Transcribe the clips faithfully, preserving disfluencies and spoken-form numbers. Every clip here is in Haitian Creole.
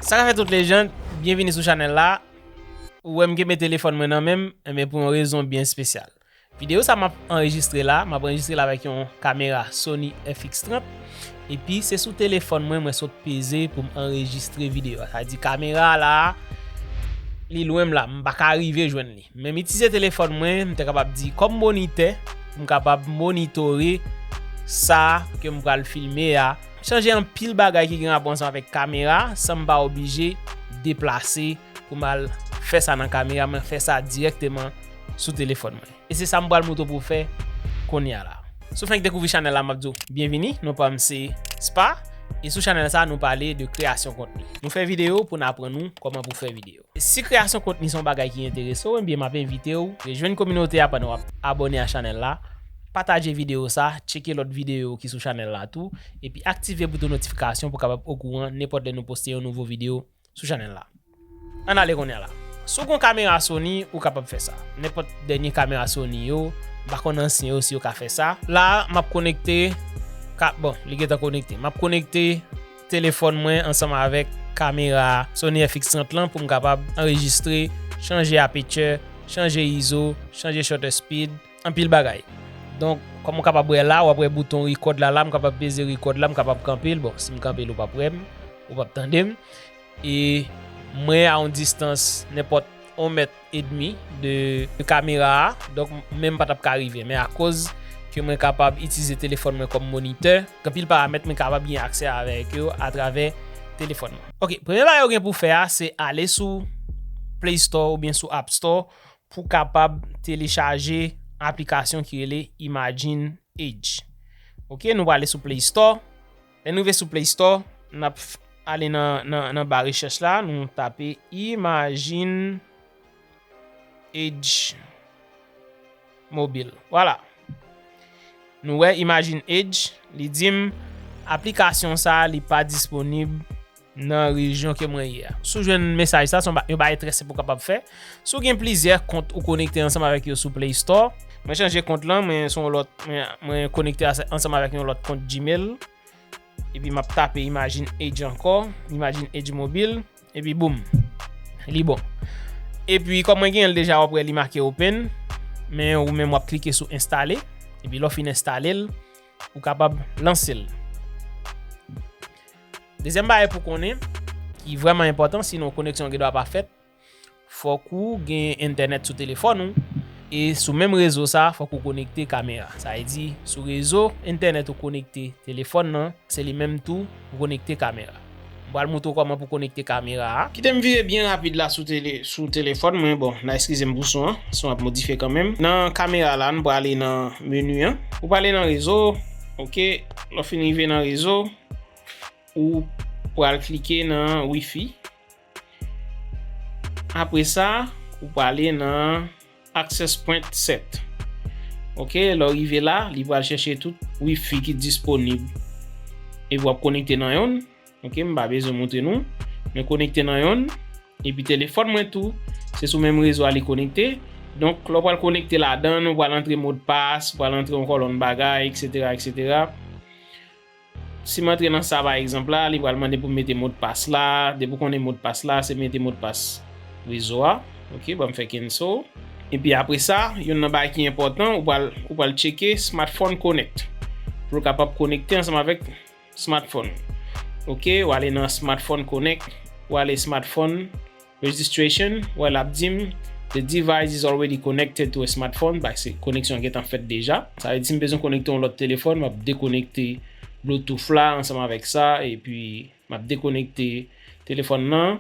Sa ka fè tout lejann, byenvini sou chanèl la. Ou wè m kenbe telefòn mwen nan men m, enben pou yon rezon byen espesyal. Videyo sa m ap anrejistre la, m ap anrejistre l avèk yon kamera Sony F X trant. Epi se sou telefòn mwen, mwen sot peze pou m anrejistre videyo a. Sa di kamera la, li lwen m la, m pa ka rive jwenn li. Men m itilize telefòn mwen, m te kapab di kòm monitè, pou m kapab monitore sa ke m pral filme a. Chanje anpil bagay ki gen rapò ansanm avèk kamera, san m pa oblije deplase pou m al fè sa nan kamera, mwen fè sa dirèkteman sou telefòn mwen. E se sa m pral montre w pou w fè kounye a la. Si w fenk dekouvri chanèl la, m ap di w byenvini, non pa m se Spa, e sou chanèl sa nou pale de kreyasyon kontni. Nou fè videyo pou n aprann ou kòman pou fè videyo. Si kreyasyon kontni se yon bagay ki enterese w, ebyen m ap envite w rejwenn kominote a pandan w ap abòne a chanèl la, pataje videyo sa, tcheke lòt videyo ki sou chanèl la tou, epi aktive bouton notifikasyon pou w kapab okouran nenpòt lè nou poste yon nouvo videyo sou chanèl la. Ann ale kounye a la. Si w gen yon kamera Sony, ou kapab fè sa. Nenpòt dènye kamera Sony yo, m pa konn ansyen yo si yo ka fè sa. La, m ap konekte, ka, bon, li gentan konekte. M ap konekte telefòn mwen ansanm avèk kamera Sony F X trant lan pou m kapab anrejistre, chanje aperture, chanje iso, chanje shutter speed, anpil bagay. Donk, kòm ou kapab wè la, w ap wè bouton record la, la, m kapab peze record la, m kapab kanpe l. Bon, si m kanpe l, ou p ap wè m, ou p ap tande m. E mwen a yon distans nenpòt yon mèt edmi de, de kamera a. Donk, men m pa t ap ka rive. Men akoz ke mwen kapab itilize telefòn mwen kòm monitè, gen anpil paramèt mwen kapab gen aksè avèk yo atravè telefòn mwen. Ok, premye bagay ou gen pou fè a, se ale sou Play Store oubyen sou App Store pou kapab telechaje aplikasyon ki rele Imagen Edge. Ok, nou prale sou Play Store. Lè nou rive sou Play Store, n ap f-, ale nan, nan, nan ba rechèch la, nou tape Imagen Edge Mobile. Vwala. Nou wè Imagen Edge, li di m aplikasyon sa a, li pa disponib nan rejyon ke mwen ye a. Si w jwenn mesaj sa, se yon ba-, yon bagay trè senp ou kapab fè. Si w gen plizyè kont ou konekte ansanm avèk yo sou Play Store, mwen chanje kont lan, mwen se yon lòt, mwen, mwen konekte ase-, ansanm avèk yon lòt kont Gmail. Epi m ap tape Imagen Edge ankò, Imagen Edge Mobile, epi boum, li bon. Epi kòm mwen gen l deja, w ap wè li make open, men ou menm w ap klike sou enstale, epi lè w fin enstale l, ou kapab lanse l. Dezyèm bagay pou konnen, ki vrèman enpòtan, sinon koneksyon gen dwa pa fèt, fòk ou gen entènèt sou telefòn ou, e sou menm rezo sa, fòk ou konekte kamera. Sa vle di, sou rezo entènèt ou konekte telefòn nan, se li menm tou ou konekte kamera. M pral montre w kòman pou konekte kamera a. Kite m vire byen rapid la sou tele-, sou telefòn mwen. Bon, n a eskize m pou son an, son ap modifye kanmenm. Nan kamera la, n prale nan meni an. Ou prale nan rezo, ok. Lè w fin rive nan rezo, ou pral klike nan Wi-Fi. Apre sa, ou prale nan Access Point Set. Ok, lè w rive la, li pral chèche tout Wi-Fi ki disponib. Epi w ap konekte nan yonn. Ok, m pa bezwen montre nou. Mwen konekte nan yonn. Epi telefòn mwen tou, se sou menm rezo a li konekte. Donk, lè w pral konekte ladan, ou pral antre modpas, ou pral antre yon kòlonn bagay, etsetera, etsetera. Si m antre nan sa, pa egzanp la, li pral mande pou m mete modpas la. Depi w konnen modpas la, se mete modpas rezo a. Ok, ban m fè cancel. Epi apre sa, youn nan bagay ki enpòtan, ou pral, ou pral tcheke Smartphone Connect. Pou l kapab konekte ansanm avèk smartphone. Ok, w ale nan Smartphone Connect, w ale Smartphone Registration, w al ap di m, "The device is already connected to a smartphone," paske koneksyon an gentan fèt deja. Sa vle di, si m bezwen konekte yon lòt telefòn, m ap dekonekte Bluetooth la ansanm avèk sa, epi m ap dekonekte telefòn nan,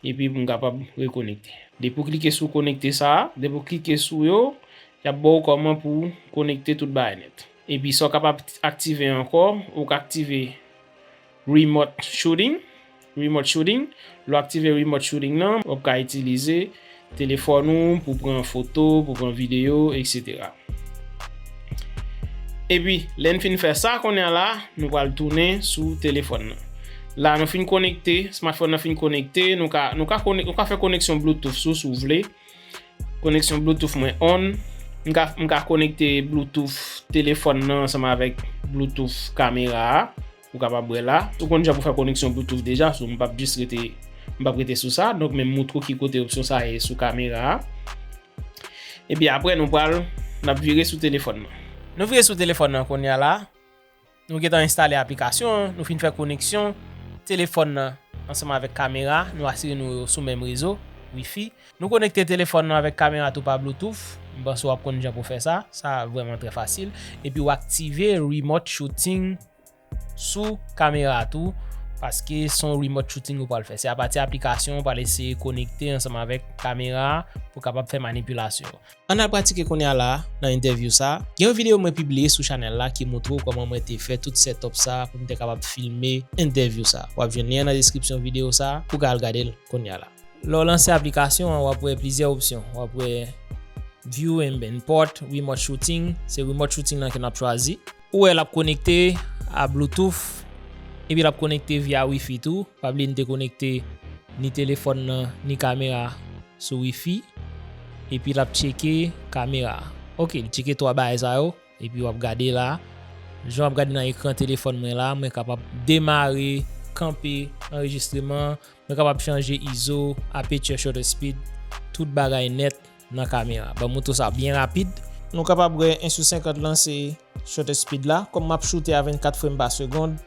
epi pou m kapab rekonekte. Depi w klike sou konekte sa a, depi w klike sou yo, y ap ba w kòman pou w konekte tout bagay nèt. Epi sa w kapab aktive ankò, ou ka aktive remote shooting. Remote shooting, lè w aktive remote shooting nan, w ap ka itilize telefòn ou pou pran foto, pou pran videyo, etsetera. Epi, lè n fin fè sa, kounye a la, nou pral tounen sou telefòn nan. La, nou fin konekte, smartphone nan fin konekte, nou ka, nou ka konek-, nou ka fè koneksyon Bluetooth sou, si w vle. Koneksyon Bluetooth mwen on. M ka, m ka konekte Bluetooth telefòn nan ansanm avèk Bluetooth kamera a. Ou kapab wè la. Ou konn jan pou fè koneksyon Bluetooth deja, so m p ap jis rete M p ap rete sou sa, donk men m moutre w ki kote opsyon sa ye sou kamera a. Epi apre nou pral, n ap vire sou telefòn nan. Nou vire sou telefòn nan kounye a la. Nou gentan enstale aplikasyon an, nou fin fè koneksyon telefòn nan ansanm avèk kamera, nou asire nou yo sou menm rezo, Wi-Fi. Nou konekte telefòn nan avèk kamera tou pa Bluetooth. M panse w ap konn jan pou fè sa. Sa vrèman trè fasil. Epi w aktive remote shooting sou kamera a tou, paske se yon remote shooting ou pral fè. Se apati aplikasyon ou pral eseye konekte ansanm avèk kamera a pou kapab fè manipilasyon. Ann al pratike kounye a la a nan entèvyou sa a. Gen yon videyo mwen pibliye sou chanèl la ki montre w kòman mwen te fè tout setup sa a pou m te kapab filme entèvyou sa a. W ap jwenn lyen an nan deskripsyon videyo sa a pou w ka al gade l kounye a la. Lè w lanse aplikasyon an, w ap wè plizyè opsyon. W ap wè View and Import, Remote Shooting. Se Remote Shooting nan ke n ap chwazi. Ou wè l ap konekte a Bluetooth, epi l ap konekte via Wi-Fi tou. Pa bliye n te konekte ni telefòn nan, ni kamera sou Wi-Fi. Epi l ap tcheke kamera. Ok, l tcheke twa bagay sa yo. Epi w ap gade la. Jan w ap gade nan ekran telefòn mwen la, mwen kapab demare, kanpe anrejistreman. Mwen kapab chanje izo, aperture, shutter speed, tout bagay nèt nan kamera. Ban m montre w sa byen rapid. Nou kapab wè en sou senkant lan se shutter speed la. Kòm m ap choute a vennkat frame pa segond,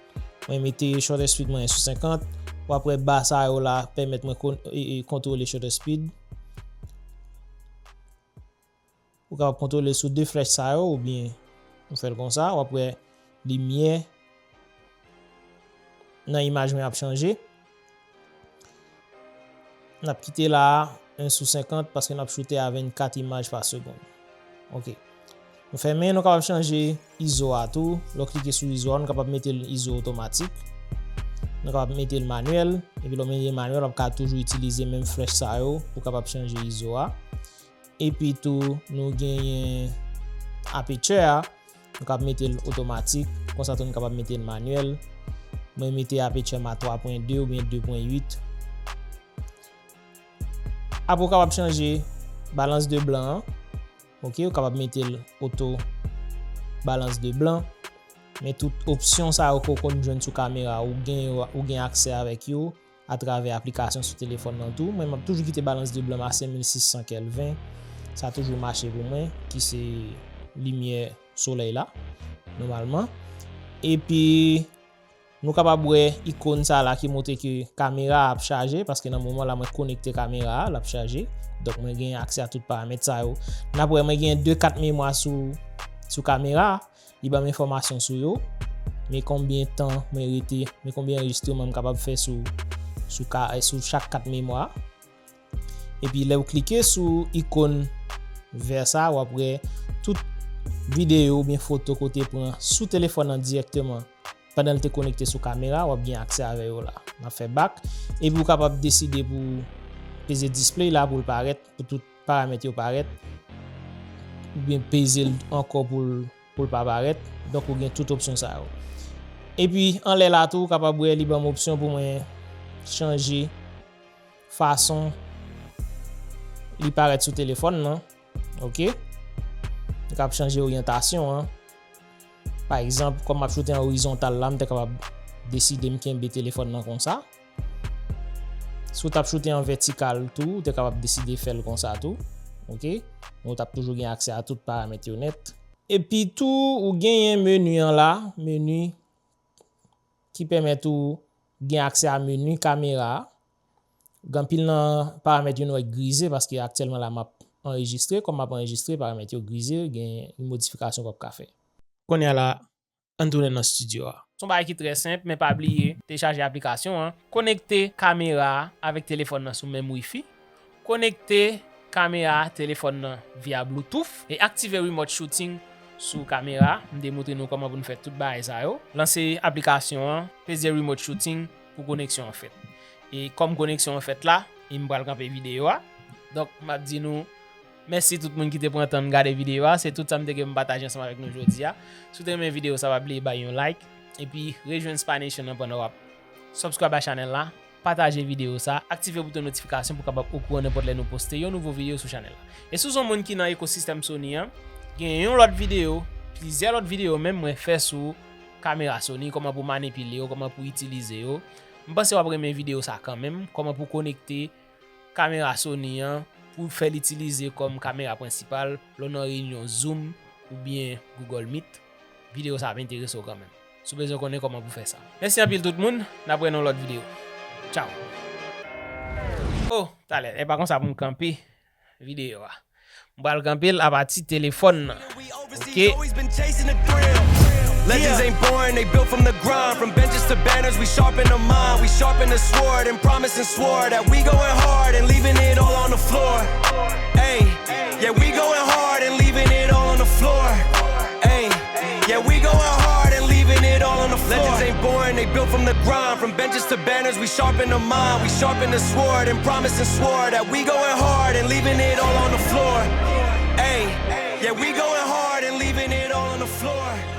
mwen mete shutter speed mwen en sou senkant. W ap wè ba sa yo la pèmèt mwen kon-, e, e, kontwole shutter speed. Ou kapab kontwole sou de flèch sa yo oubyen ou fè l konsa. W ap wè limyè nan imaj mwen ap chanje. N ap kite la a en sou senkant paske n ap choute a vennkat imaj pa segond. Ok. Nou fèmen, nou kapab chanje izo a tou. Lè w klike sou izo a, nou kapab mete l izo otomatik. Nou kapab mete l manyèl. Epi lè w mete l manyèl, w ap ka toujou itilize menm flèch sa yo pou w kapab chanje izo a. Epi tou, nou genyen aperture a. Nou kapab mete l otomatik. Konsa tou, nou kapab mete l manyèl. Mwen mete aperture m a twa pwen de oubyen de pwen uit. Apre, w kapab chanje balance de blanc an. Ok, ou kapab mete l auto balance de blanc. Men tout opsyon sa yo ke w konn jwenn sou kamera, ou gen yo, ou gen aksè avèk yo atravè aplikasyon sou telefòn nan tou. Mwen, m ap toujou kite balance de blanc m a senk mil sis san kelvin. Sa toujou mache pou mwen, ki se limyè solèy la, nòmalman. Epi, nou kapab wè ikòn sa la ki montre ke kamera a ap chaje, paske nan moman la, mwen konekte kamera a, l ap chaje. Donk, mwen gen aksè a tout paramèt sa yo. N ap wè, mwen gen de kat memwa sou, sou kamera a. Li ban m enfòmasyon sou yo, men konbyen tan mwen rete, men konbyen anrejistreman m kapab fè sou, sou ka, sou chak kat memwa. Epi lè w klike sou ikòn vè sa, w ap wè tout videyo oubyen foto ke w te pran sou telefòn nan dirèkteman pandan l te konekte sou kamera, w ap gen aksè avè yo la. N ap fè back. Epi w kapab deside pou w peze display la pou l parèt, pou tout paramèt yo parèt, oubyen peze l ankò pou l, pou l pa parèt. Donk, ou gen tout opsyon sa yo. Epi, anlè la tou, ou kapab wè li ban m opsyon pou mwen chanje fason li parèt sou telefòn nan. Ok? M kapab chanje oryantasyon an. Pa egzanp, kòm m ap choute an orizontal la, m te kapab deside m kenbe telefòn nan konsa. Si w t ap choute an vètikal tou, ou te kapab deside fè l konsa tou. Ok? Men w t ap toujou gen aksè a tout paramèt yo nèt. Epi tou, ou genyen meni an la, meni ki pèmèt ou gen aksè a meni kamera a. Gen anpil nan paramèt yo nou wè k grize paske aktyèlman la m ap anrejistre. Kòm m ap anrejistre, paramèt yo grize, gen yon modifikasyon w p ap ka fè. Kounye a la, ann tounen nan estidyo a. Se yon bagay ki trè senp, men pa bliye telechaje aplikasyon an, konekte kamera a avèk telefòn nan sou menm Wi-Fi, konekte kamera a telefòn nan via Bluetooth e aktive remote shooting sou kamera a. M te montre nou kòman pou n fè tout bagay sa yo. Lanse aplikasyon an, peze remote shooting pou koneksyon an fèt. E kòm koneksyon an fèt la, e m pral kanpe videyo a. Donk, m ap di nou, mèsi tout moun ki te pran tan n gade videyo a. Se tout sa m te gen pou m pataje ansanm avèk nou jodi a. Si w te renmen videyo sa, pa bliye bay yon like. Epi, rejwenn Spy Nation nan pandan w ap subscribe a chanèl la. Pataje videyo sa. Aktive bouton notifikasyon pou w kapab okouran nenpòt lè nou poste yon nouvo videyo sou chanèl la. E si w se yon moun ki nan ekosistèm Sony an, gen yon lòt videyo, plizyè lòt videyo menm mwen fè sou kamera Sony, kòman pou manipile yo, kòman pou itilize yo. M panse w ap renmen videyo sa kanmenm, kòman pou konekte kamera Sony an pou fè l itilize kòm kamera prensipal lè w nan reyinyon Zoom oubyen Google Meet. Videyo sa ap enterese w kanmenm. Si w bezwen konnen kòman pou fè sa. Mèsi anpil tout moun, n ap wè nan lòt videyo. Tchao. Oh, talè, e pa konsa pou m kanpe videyo a. M pral kanpe l apati telefòn nan. Ok. Legends ain't boring, they built from the grind. From benches to banners, we sharpen the mind. We sharpen the sword and promise and swore that we going hard and leaving it all on the floor. Ayy, yeah, we going hard and leaving it all on the floor. Ayy, yeah, we going hard and leaving it all on the floor. Legends ain't boring, they built from the grind. From benches to banners, we sharpen the mind. We sharpen the sword and promise and swore that we going hard and leaving it all on the floor. Ayy, yeah, we going hard and leaving it all on the floor.